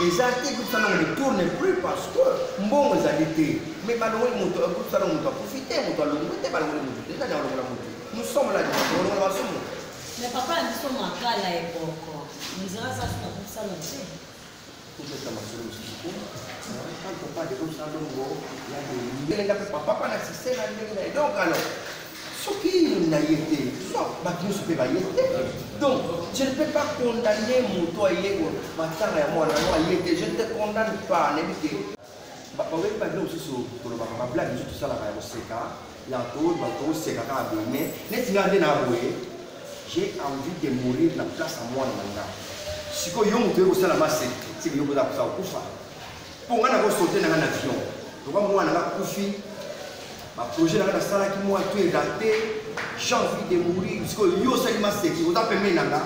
Eza te groupe Salongo ne tourne plus parce que mbongo ezali te. Mais balongoli moto, groupe Salongo moto akufi te, moto alongwi te, balongoli moto te. Nani alongola moto? Nous sommes là, tolongola masumu. Mais papa na biso makala eboko. Nzela za na groupe Salongo te. Tobeta masolo mosusu kuna. Quand on parle de groupe Salongo, ya de ndenge mpe papa pa na succès na ndenge na ye. Donc alors soki na ye te, soit bato nyonso mpe baye te. Donc je ne peux pas condamner moto aye matanga ya mwana no aye te. Je ne te condamne pas, nayebi te. Bayebi ba biloko mosusu tolobaka, ba blague mosusu tosalaka ya koseka, ya toseka kaka boye, mais neti ngai nde na boye, j'ai envie de mourir na place ya mwana na nga. Sikoyo yo moto oye kosala maseki, seke yo koza kosala kokufa. Mpo ngai nakosote na ngai na avion, lokwa mwana nga akufi, ba projet na ngai nasalaki mwa tout est raté, j'ai envie de mourir. Sikoyo yo osali maseki, oza pembeni na nga,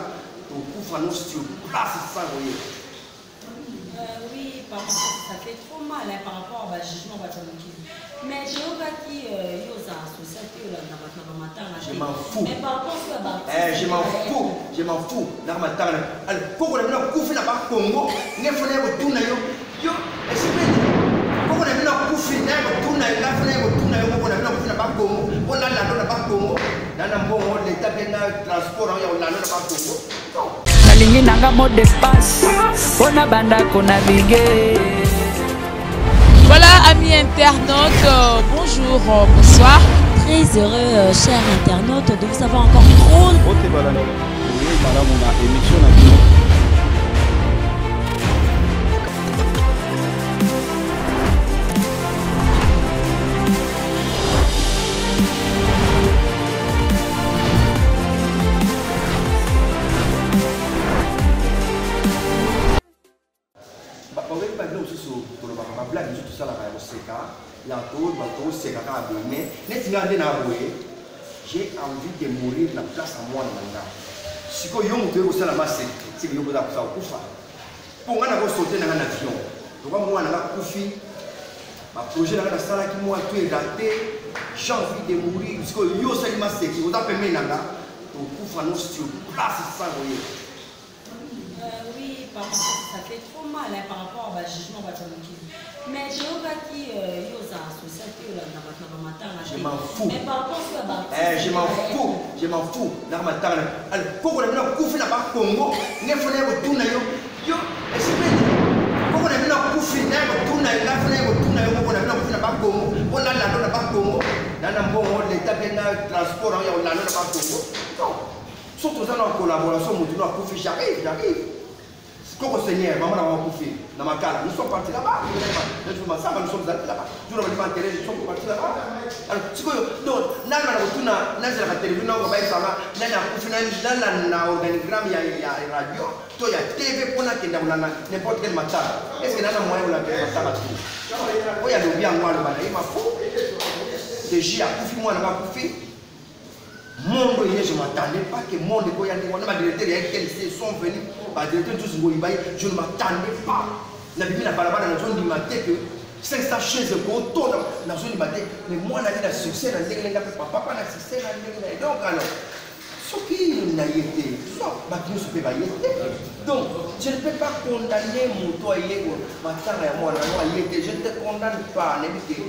tokufa no sur place sans koyeba. Oui, par contre, ça fait trop mal hein, par rapport à jugement bato ya mokili. Mais toyokaki yo ozala social te, olanda bato na bamatanga. Je m'en fous. Mais par rapport sur ba Eh, je m'en fous, je m'en fous. Na matanga na. Alors, koko na bino akufi na ba Congo, nge fona ya kotuna yo. Yo, esipeli. Koko na bino akufi na ya kotuna yo, na fona ya kotuna yo koko na bino akufi na ba Congo, mpo nalanda na ba Congo. Na na mbongo l'État mpe na transport ya kolanda na ba Congo. Non. Nalingi nanga mot de passe mpona banda ko naviguer. Voilà, amis internautes, bonjour, bonsoir. Très heureux, chers internautes, de vous avoir encore trop. Émission na bino. Bayebi ba biloko mosusu tolobaka, ba blague mosusu tosalaka ya koseka, ya toseka kaka boye, mais neti ngai nde na boye, j'ai envie de mourir na place ya mwana na nga. Sikoyo yo moto oye kosala maseki, seke yo koza kosala kokufa. Mpo ngai nakosote na ngai na avion, lokwa mwana nga akufi, ba projet na ngai nasalaki mwa tout est raté, j'ai envie de mourir. Sikoyo yo osali maseki, oza pembeni na nga, tokufa no sur place sans koyeba. Oui, par contre, ça fait trop mal hein, par rapport à jugement bato ya mokili. Mais toyokaki yo ozala social te, olanda bato na bamatanga. Je m'en fous. Mais par rapport sur ba Eh, je m'en fous, je m'en fous. Na matanga na. Alors, koko na bino akufi na ba Congo, nge fona ya kotuna yo. Yo, esipeli. Koko na bino akufi na ya kotuna yo, na fona ya kotuna yo koko na bino akufi na ba Congo, mpo nalanda na ba Congo. Na na mbongo l'État mpe na transport ya kolanda na ba Congo. Non. Soki toza na collaboration, moto no akufi, j'arrive, j'arrive. Koko Seigneur, maman na akufi na Makala, nous sommes partis là-bas. Masamba, nous sommes allés là-bas. Jour na enterré, nous sommes partis là-bas. Alors, sikoyo, donc, nani na kotuna, nazelaka télévision, na bayebisanga, nani akufi, nani na organigramme ya radio, to ya TV mpo nakenda kolanda n'importe quel matanga. Est-ce que nana moyen kolanda matanga te? Oyo alobi yango aloba na ye mafu. Deji akufi, mwana nga akufi. Monde oyo, je m'attendais pas que monde ekoya ndenge wana. Badirecteur ya RTLC sont venus, badirecteur mosusu ngoyi baye, je ne m'attendais pas. Nabimi na balabala, nazondima te que 500 chaise ekotonda, nazondima te. Mais mwana ali na succès na ndenge ndenge mpe papa pa na succès na ndenge na ye. Donc alors, soki na ye te, soit bato nyonso mpe baye te. Donc je ne peux pas condamner moto aye matanga ya mwana no aye te. Je ne te condamne pas, nayebi te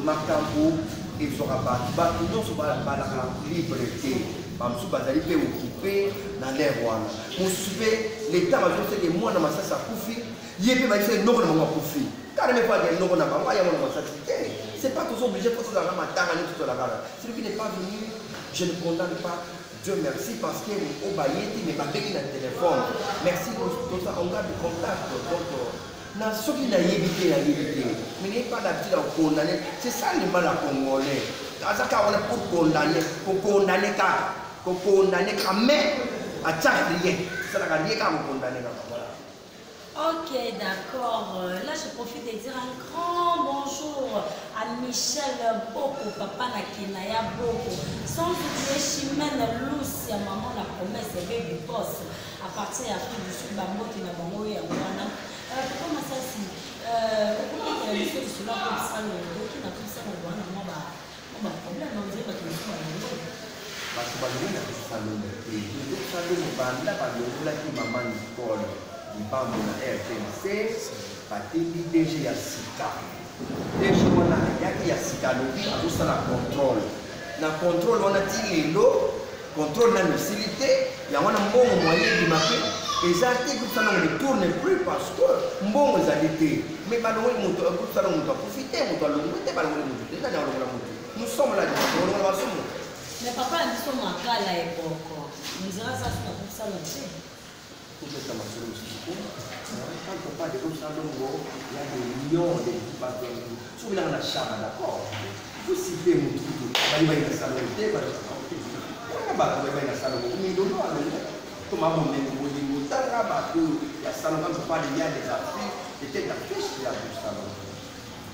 makambo ezwaka bato. Bato nyonso balaka libre te, bamosusu bazali mpe okipe na lere wana, mosusu mpe leta bazoseke mwana masasi akufi, ye mpe bayebisaki noko na bango akufi, carrément mpo ake noko na bango aya mwana masasi te. C'est pas toujours obligé mpo tozalaka matanga neti tozalaka. Celui qui n'est pas venu, je ne condamne pas. Dieu merci parce que oyo baye te, mais babengi na téléphone. Merci, toza on garde contact. Donc na soki nayebi te, nayebi te, mais n'ayez pas l'habitude ya condamner. C'est ça le mal ya congolais, aza kaka wana pour condamner, kokondamner kaka, kokondamner kaka, mais atiaka rien, asalaka rien, kaka kokondamner kaka, voilà. Ok, d'accord. Là, je profite de dire un grand bonjour à Michel Boko, papa na Kenaya Boko. Sans oublier Chimène Lucia, maman la promesse, baby boss. À partir d'Afrique du Sud, Bambote na bango ya wana. Pourquoi Masasi? Pourquoi il y a des choses comme ça, le qui n'a plus ça, on voit, moi, bah, moi, bah, problème, on dirait, bah, tu me fais Bato balongi na kosalongo te. Kosalongo banda balongolaki mama Nicole. Libambo na RTNC batindi DG ya sika. DG wana ayaki ya sika, alobi azosala contrôle. Na contrôle wana ti lelo contrôle nanu esili te. Yango wana mbongo moyen ebima mpe eza te. Groupe Salongo ne tourne plus parce que mbongo ezali te. Mais balongoli moto, groupe Salongo, moto akufi te, moto alongwi te, balongoli moto te. Nani alongola moto? Nous sommes là, tolongola masumu. Mais papa na biso Makala Eboko nzela aza na groupe Salongo te. Tobeta masolo mosusu kuna. Quand on parle de groupe Salongo, il y a des millions de bato. Soki nanga na Shaba, d'accord, vous citez motu kutu bayebai na Salongo te. Wana bato bayebai na Salongo, mindondo alongo to mabomengo bolingo. Tanga bato ya Salongo. Quand on parle, il y a des affiches, des têtes d'affiche ya groupe Salongo.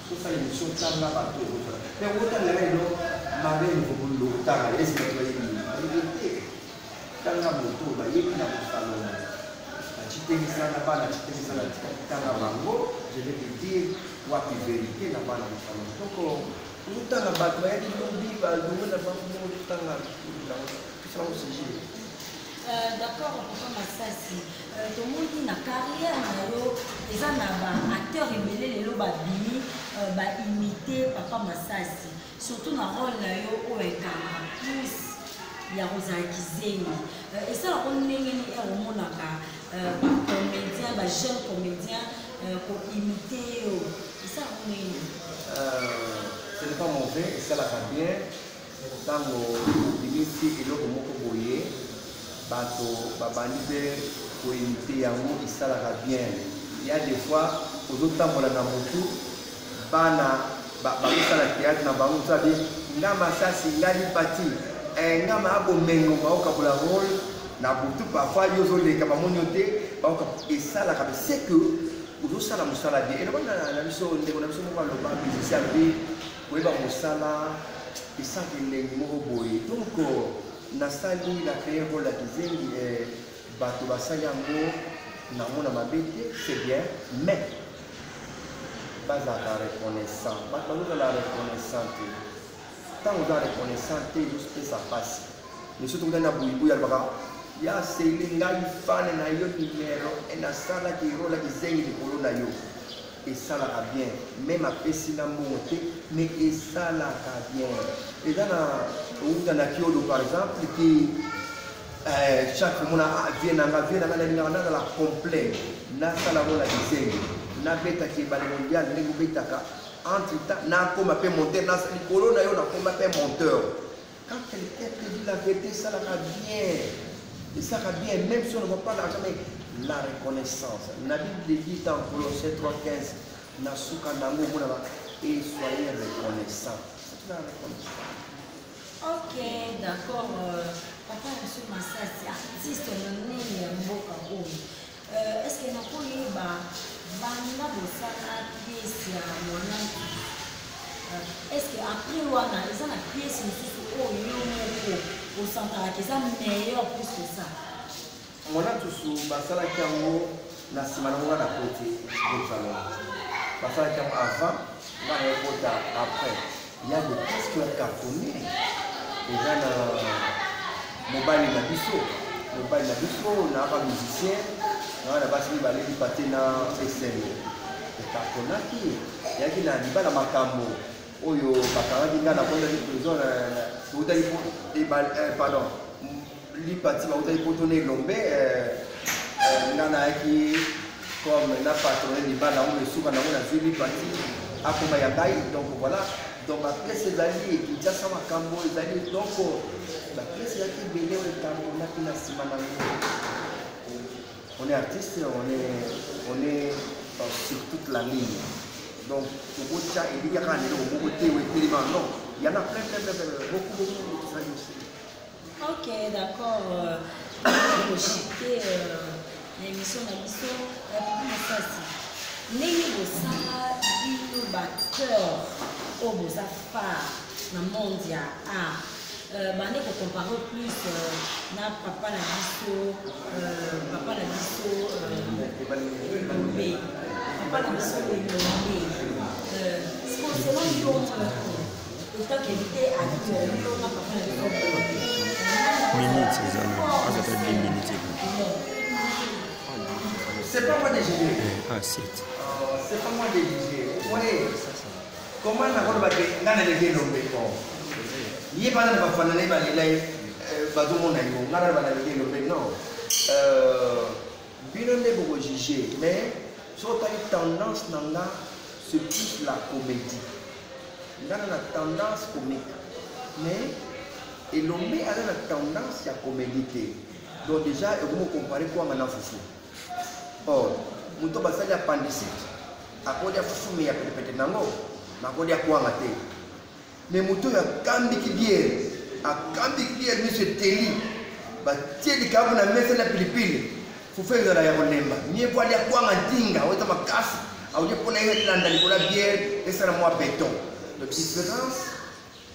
Tosala émission, tanga bato ekozala. Mais otanga lelo Marlene Vobolo, otanga esi bato bayebi, bayebi te. Tanga moto bayebi na kosalongo bacitemisana bana citemisana, tanga bango, je vais te dire wapi vérité na bana kosalongo. Donc ozotanga bato bayaki lobi, balongo na bango, ozotanga bisango sujet. D'accord, papa Masasi, tomoni na carrière na yo eza na baacteur ebele lelo babimi baimite papa Masasi, surtout na rôle na yo oyo ekanga plus ya kozala kizengi. Esalako ndenge nini ere omonaka bacomédien, bajeune comédien koimite yo? Esalako ndenge nini? Ce n'est pas mauvais, esalaka bien. Ntango obimisi eloko moko boye, bato babandi mpe koimite yango, esalaka bien. Ya des fois ozotambola na motu, bana bazosala théâtre na bango, mosu abi nga Masasi, nga Lipati, nga maa bomengo, baokabola rôle na butu. Parfois yo ozoleka, bamoni yo te, baoka. Esalaka, c'est que ozosala mosala bien. Eloba na biso ndeko na biso moko aloba, musicien, alobi koyeba mosala esaka elengi moko boye. Donc nasali na créer rôle ya kizengi, bato basali yango, namona mabe te, c'est bien. Mais bazalaka reconnaissant, bato bazozala reconnaissant te. Ntango oza reconnaissant te, ezopesa mpasi. Mais soki tokutani na buyibuyi, alobaka ya seli ngai fane na yo numero e, nasalaki rôle ya kizengi likolo na yo, esalaka bien. Même apesi nga mbongo te, mais esalaka bien. Eza na outa na Kiodo par exemple, ki chaque mona vie nanga, vie nanga, nalingaka nazala complet, nasala ngo na kizengi, nabetaki ebale mondial ndenge obetaka. Entre temps nakoma mpe monteur likolo na yo, nakoma mpe monteur. Quand quelqu'un te dit la vérité, esalaka bien, esalaka bien, même si on ne voit pas l'argent, mais la reconnaissance. Na Bible dit dans Colossiens 3:15, na suka nango omonaka: et soyez reconnaissant. C'est la reconnaissance. Ok, d'accord. Papa Monsieur Masasi, artiste monene ya mboka oyo, est ce que nakoyeba banda bosala pièce ya mwana, est ce que après wana eza na pièce mosusu oyo yo moko osantalaka eza meilleur plus que ça? Mwana tusu basalaki yango na nsima nango nga na koti Salon. Basalaki yango avant nga na ekota. Après, il y a des pièces qui ont cartonné. Eza na mobali na biso, mobali na biso na ba musicien na basi mibale, Lipate na Esengo, ecartonnaki. Eyaki na libala makambo oyo bakangaki nga, nakondaki prison, toutaki, pardon, Lipati bautaki poto na Elombe, nga nayaki comme na patronne libala yango, mesuka nango nazwi Lipati akoma ya ngai. Donc voilà, donc bapièce ezali Kinshasa, makambo ezali. Donc bapièce ezalaki ebele oyo ecartonnaki na nsima nango. On est artiste, on est sur toute la ligne. Donc tokotya eliki kaka na eloko moko te oyo etelema. Non, il y en a plein, plein, plein, plein, beaucoup, beaucoup ezali aussi. Ok, d'accord. Koshite na émission na biso, papa Masasi, ndenge bosala bino baacteur oyo boza phare na monde ya art, bande kocompare plus na papa na biso, papa na biso Elombe, papa na biso Elombe, selon yo moko étant qu'invité acteur, yo na papa na biso? Minutes eza na aza ata 10 minutes. C'est pas moi de juger. Ah, c'est. C'est pas moi de juger. Ouais. Comment nakoloba ke ngai naleki Elombe? Bon, ye bana na bafana na ye balela ye, bazomona yo ngai naloba naleki Elombe? Non. Bino nde bokojuge, mais soki otali tendance na nga, c'est plus la comédie. Nga na tendance comique, mais Elombe aza na tendance ya comédie te. Donc déjà ekomi okompare kwanga na fufu. Or moto basali appendicite akolia fufu me ya petepete nango, nakolia kwanga te. Mais moto oyo akambiki bière, akambiki bière, miso eteli, batie likabu na mesa na pilipili, fufu ezala ya kolemba. Mieux vaut alia kwanga ntinga oyo eza makasi, aolie mpona ye elanda likolo ya bière, esala mwa béton. Donc différence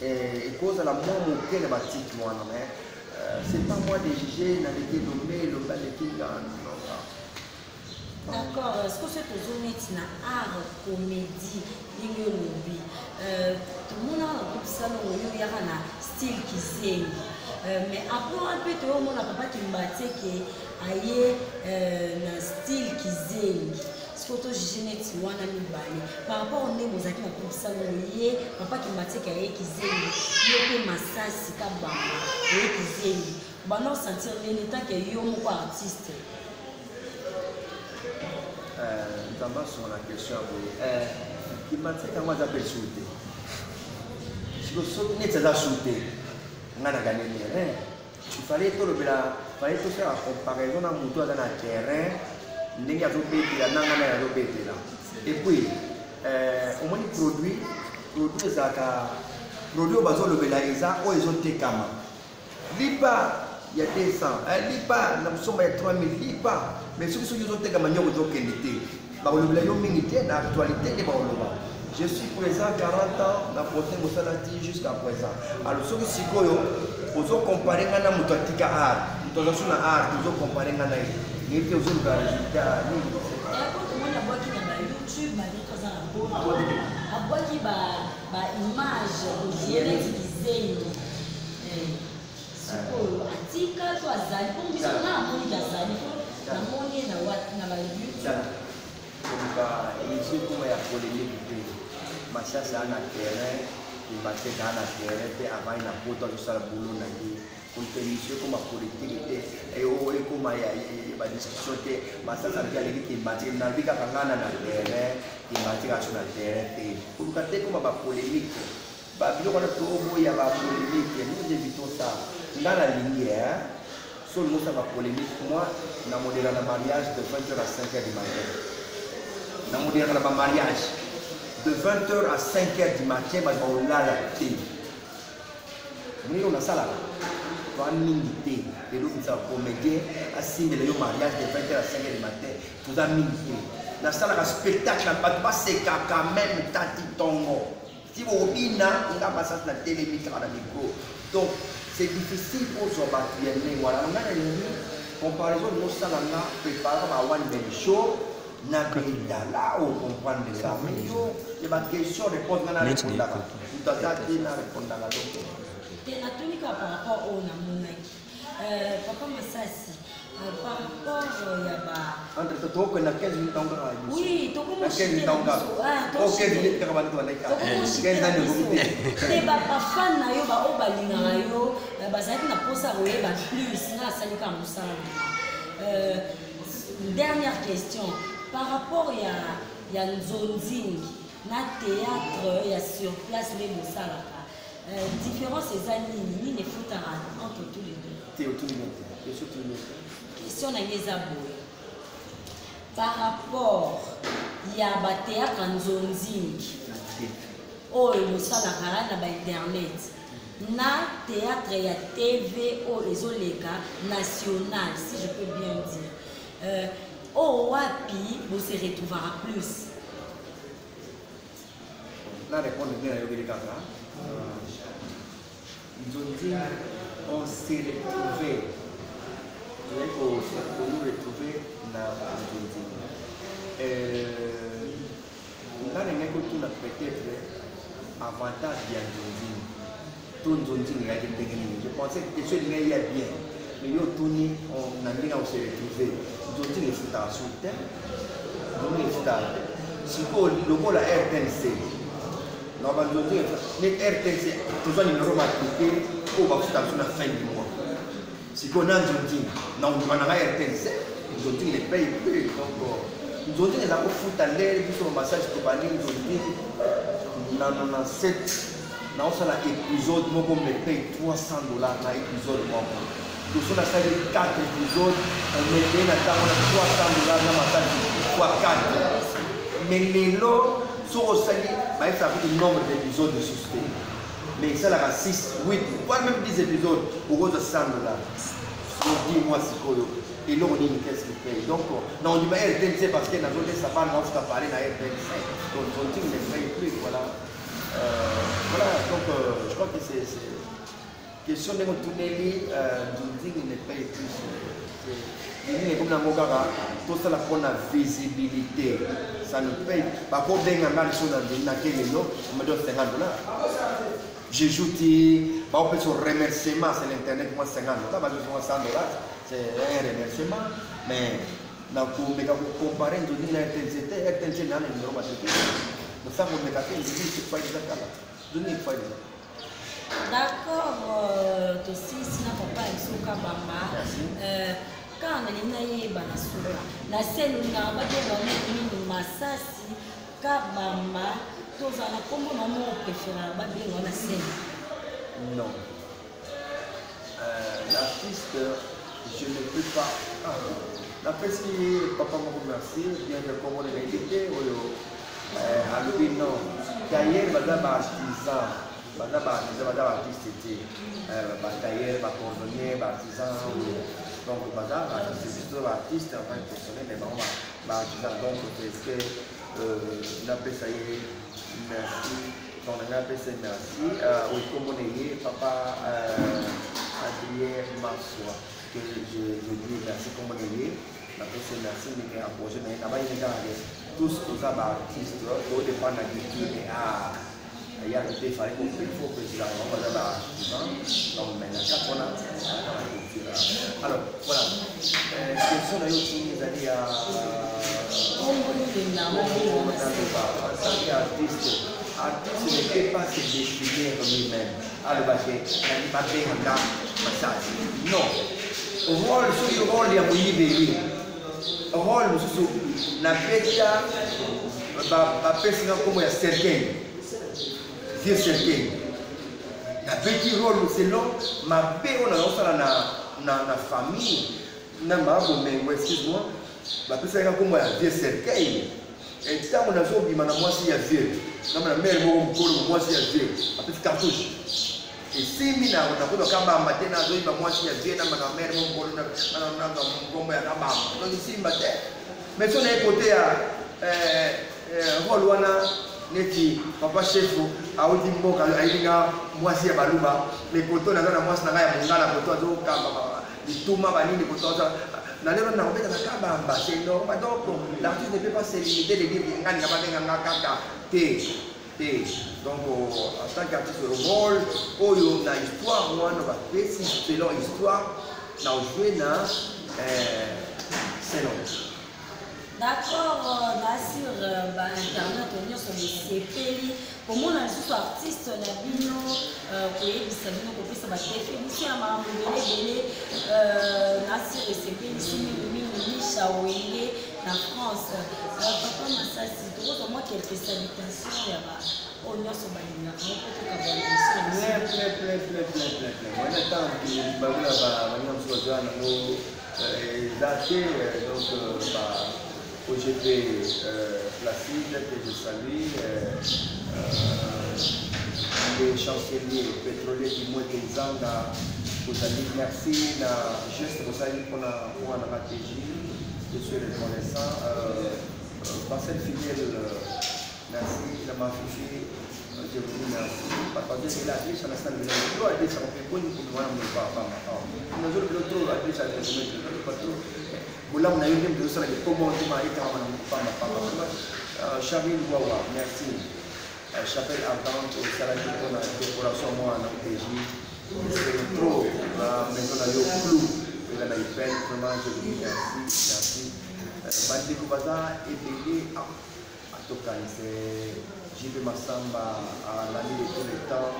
ekozala mwa moke na batike wana, mais c'est pas moi de juger naleki Elombe, Elombe aleki nga, non. D'accord. Est-ce que soki tozo neti na art comédie, ndenge olobi, tomonaka na groupe Salongo oyo oyaka na style kizengi, mais après wana mpe toyomona papa Kimbanseke aye na style kizengi. Sikoyo tojuge neti wana mibale par rapport ndenge ozalaki na groupe Salongo, ye papa Kimbanseke aye kizengi, yo mpe Masasi Kabamba oye kizengi, banda osentir ndenge tant que yo moko artiste? Nzambe asunga na question ya boye. Kimbanseke yango aza mpe su te. Siko soki neti aza su te, nga na gagné terrain. Il fallait tolobela, fallait tosala comparaison na moto aza na terrain, ndenge azobetela na nga naye azobetela. Et puis omoni produit ezalaka produit oyo bazolobela, eza oyo ezotekama. Lipa ya 200, lipa na mosomba ya 3000 lipa, mais soki ozotekama nyongo ozokende te, bakolobela yo mingi te. Na actualité nde bakoloba. Je suis présent 40 ans na kote mosala ti jusqu'à présent. Alors soki sikoyo ozocompare nga na moto atika art, moto aza so na art, ozocompare nga na ye, nayebi te ozoluka résultat nini. Tomoni abwaki na ba YouTube, malgré toza na poto, abwaki baimage ozie neti kizengi. Sikoyo atika to azali? Mpo biso nga namoniki azali, mpo namoni ye na ba YouTube. Koluka émission ekoma ya polémique te. Masasi aa na terrain, Kimbanseke aa na terrain mpe avandi na poto, azosala boulot na ye. Koluka émission ekoma politique te, oyo ekoma ya badiscussion te. Masasi alobi aleki Kimbanseke, nalobi kaka ngai na terrain, Kimbanseke aso na terrain te. Koluka te ekoma bapolémique, babiloko wana toboya bapolémique, nous évitons ça. Nga nalingi so olingi osala bapolémique, moi namodela na mariage de 20 h à 5 h du matin. Namodelaka na bamariage de 20 h à 5 h du matin, bato bakolala te. Monino nasalaka toa mingi te. Lelo bisa comédien asimbela yo mariage de 20 h à 5 h du matin, toza mingi te. Nasalaka spectacle, bato basekaka même tati ntongo ti bobina. Nga Masasi na telemi kaka na micro. Donc c'est difficile ozwa bato ya ndenge wana. Nga nalingi comparaison olingi osala nga, préparaka ba one man show na bendala, ocomprendre nga. Mais yo ya baquestion réponse, nga na répondaka, moto aza te na répondaka, donc. Te, natuni kaka par rapport oyo namonaki, papa Masasi, par rapport ya ba Entre tokokenda 15 minutes tango kaka. Oui. Na 15 minutes tango kaka o 15 minutes kaka bantu baleka 15 ans ekomi te. Te, bafan na yo, baoyo balingaka yo, bazalaki na mposa ya koyeba plus. Nga asali kaka mosala na. Dernière question par rapport ya nzonzingi na théâtre ya sur place nde bosalaka, différence eza nini? Nini efutaka entre tous les deux? Te, otuni bien te, question otuni bien te. Question na ngai eza boye: par rapport ya bathéâtre ya nzonzingi oyo bosalaka na bainternet na théâtre ya TV oyo ezoleka national, si je peux bien dire, oyo wapi bose retrouvera plus? Na répondre nde nayokeli kaka nzonzi. On s'est retrouvé, tozali konu retrouver na nzonzi. Nga nangaki kotuna peut-être avantage ya nzonzi to nzonzi ngaki ndenge nini. Je pensais que question elingai ya bien, mais yo otuni na ndenge on se retrouver. Nzonzinga efutaka su te, nzonzinga efutaka te. Sikoyo lokola RTNC na banzonzinga ne RTNC tozwa numero matricule oyo bafutaka biso na fin du mois. Sikoyo na nzonzinga na ondima na ngai RTNC, nzonzinga ne paye plus. Donc nzonzinga eza kofuta nde biso bamassage tobandi nzonzinga na 97, naosala épisode moko, me paye 300 $ na épisode moko. Toso nasali 4 épisode, on me paye na ntango na 300 $ na makasi fois 4. Mais lelo soki osali, bayebisaka kutu nombre d'épisode lisusu te, mais esalaka 6, 8, voire même 10 épisodes, okozwa 100 $. Dis moi sikoyo eloko nini, qu'est-ce qui paye? Donc na ondima RTNC parce que nazolesa bana, naofuta parler na RTNC. Donc nzonzinga ne paye plus, voilà. Voilà, donc je crois que c'est question ndenge otuneli. Nzonzingi ne paye plus. Nini ekomi nango kaka tosala mpona visibilité, ça ne paye. Bakobenga nga liso na nzeli nake lelo, on me donne 50 $, je joue ti baopesa remerciement, c'est l'internet, moi 50 $, bazozonga 100 $, c'est un remerciement. Mais nakomeka kocomparer nzonzingi na RTNC te. RTNC naa na numéro matricule, nosa komeka te. Nzonzingi ekufa eza kala, nzonzingi ekufa eza. D'accord, tosilisi na papa ya biso Kabamba. Kaka nalingi nayeba na suka na seluna, babenga nini? Masasi Kabamba, tozala na nkombo na moko préféré babenga na sele? Non, l'artiste, je ne peux pas. Ah, napesi papa moko merci, bien que kombo na nayebi te, oyo alobi non, tailleur baza baartisan, baza baartisan, baza baartiste te. Batailleur, bacordonnier, baartisan oyo, donc baza baartiste, biso baartiste en tant que personnel, mais bango baartisan. Donc est-ce que napesa ye merci? Donc nanga apesa ye merci oyo kombo na ye papa Adrien Maswa, que je dis merci. Kombo na ye, napesa ye merci ndenge encouragé na ye. Nabayini kaka ke tous toza baartiste, todépendre na culture et art ya te. Fallait ko il faut président, bango baza baartisan. Donc mais na kati wana azalaka na culture. Alors voilà, question na yo tini ezali ya kombo nini na naloba en tant qu'artiste. Artiste ne peut pas se définir lui-même, alobake babengaka Masasi. Non, rôle, soki rôle ya moyibeli, rôle mosusu nabeta, bapesinga nkombo ya cercueil, vieux cercueil. Nabeti rôle selon mabe oyo nazosala na famille na maa bomengo, excuse moi, bapesaka nkombo ya vieux cercueil. Ntango nazobima na mwasi ya vieux, namona mare moko mokolo, mwasi ya vieux apesi cartouche, esimbi na nakozwa Kabamba te. Nazoyiba mwasi ya vieux, namaka mare moko mokolo, nkombo ya Kabamba, donc esimba te. Mais so naye kote ya rôle wana, neti papa chef auti mboka, ayebi nga mwasi ya baluba, mais koto naza na mwasi na ngai ya mongala, koto azokamba bituma banini, koto aza na lelo nakobetaka Kabamba, c'est normal. Donc l'artiste ne peut pas se limiter de dire ngani nga babenga nga kaka te te. Donc en tant qu'artiste, rôle oyo na histoire wana bapesi, selon histoire na ojouer na selon. D'accord, na sur bainternet nyonso bosepeli komona lisusu artiste na bino, koyebisa bino, kopesa badéfinition ya makambo ebele ebele. Na sur esepelisi mingimingi Misha Wenge na France. Papa Masasi, tokozwa mwa quelques salutations ya ba oyo nyonso balingaka mpo tokabwana. Plein, plein, plein, plein, plein, plein, plein. Wana ntango bango baninga mosusu bazwa nango eza te. Donc ba OGP Placide que je salue, le chancelier pétrolier Kimwete Nzanga kozali, merci na geste bosali mpona mwana nga TJ, je suis reconnaissant. Marcel Fidèle, merci. Na mafifi, je vous dis merci. Papa la adresse na salle trop, adresse on peut boni kumwana mo papa nazolo trop, adresse pas trop bolamu na yo nde moto osalaka ekoma otoma ekangama na pamba pamba. Charline Wawa, merci. Chapelle Ardente osalaki mpona décoration mwana OTJ, c'est trop. Maison na yo clou. Eza na ipel vraiment je vous dis merci merci. Bandeko baza ebele atokanise JB Massamba alandi de tout le temps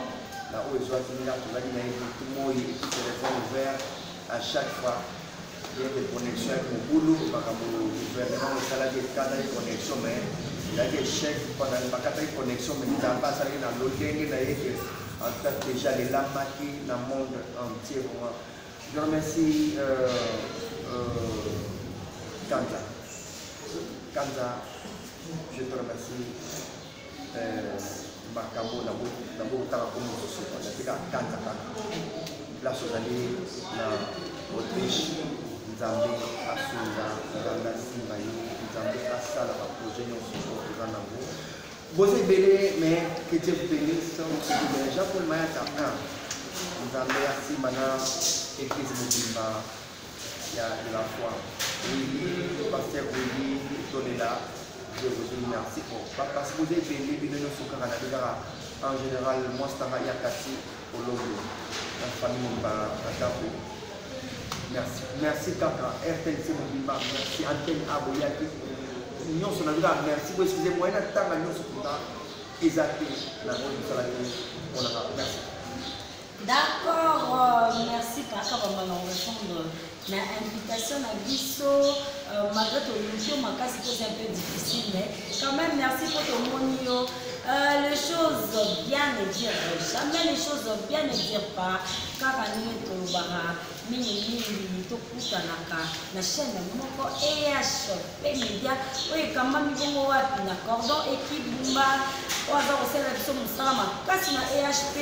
na oyo ezwaki nga tozalaki na ye butu moi et puis téléphone ouvert à chaque fois bien que connexion yaki mobulu makambo gouvernement esalaki ekataki connexion mais ezalaki échec pendant bakataki connexion mais nzambe asalaki na lolenge na ye que en tout cas déjà lelamaki na monde entier vraiment. Je remercie euh, euh, Kanza. Kanza, je te remercie. Euh, makambo nabokotaka ko mosusu natika kanza kaka place ozali na autriche nzambe asunga nzambe asimba yo nzambe asala baprojet nyonso oyo oza nango Boza ebele mais que Dieu vous benisse. Jean Paul Mayata 1. Nzambe asimba na église mobimba ya de la foi. Willy, pasteur Willy Tolela, je vous dis merci. Bon, parce que boza ebele bino nyonso kaka na kaka en général mwasi nanga ya kati olongo na famille mobimba na ndako. Merci, merci kaka RTNC mobimba, merci antenne A boyaki nyonso na kaka merci bo excusez moi na tanga nyonso kuna eza te na oyo bosalaki mpona nga merci. D'accord, euh, merci Paka Bamba na répondre na invitation na biso euh, malgré toluki yo makasi mpo c'est un peu difficile mais quand même merci mpo tomoni yo euh, les choses bien ne dire jamais les choses bien ne dire pas Kaka ndenge tolobaka mingi mingi, tokutanaka na chaine moko EHP Media oyo ekambami bongo wapi na Cordon Ekibumba oyo aza kosalela biso mosala makasi na EHP.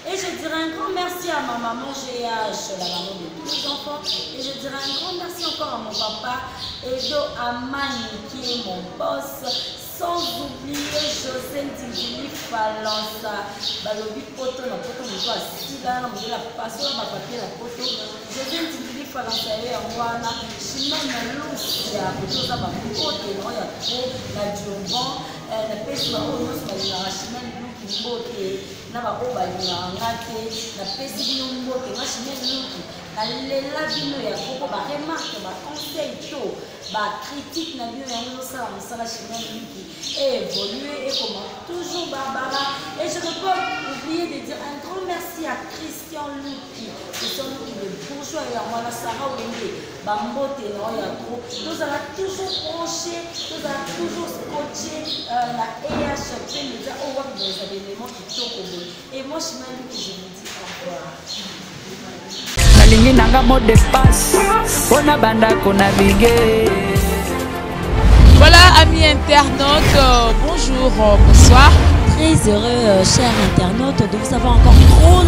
Et je dirais un grand merci à ma maman GH, la maman de tous les enfants. Et je dirais un grand merci encore à mon papa Edo Amani qui est mon boss. Sans oublier José Ndingili Falansa balobi poto na poto moto asila na modele ya pasola ba papier na poto José Ndingili Falansa ye yango wana Chimene Lucia koto oza bakote na ya trop na Durban eh, napesi baoyo nyonso balingaka Chimene Luki mbote na baoyo balingaka nga te napesi bino mbote nga Chimene Luki nalela bino ya koko ba remarque ba conseil to Ba critique na bino yango ezosala mosala Chimène Luki et évoluer et comment toujours Barbara. Et je ne peux oublier de dire un grand merci à Christian Luki. Christian Luki, le bourgeois et à Sarah Wenge, Bambote, non, il y a trop. Nous allons toujours brancher, nous allons toujours scotcher euh, la EHP, nous avons oh, des événements qui tombent. Et moi, Chimène Luki, je vous dis au revoir. Nalingi nanga mot de passe mpona banda konavigue. Voilà, amis internautes, euh, bonjour, euh, bonsoir. Très heureux, euh, chers internautes, de vous avoir encore trop.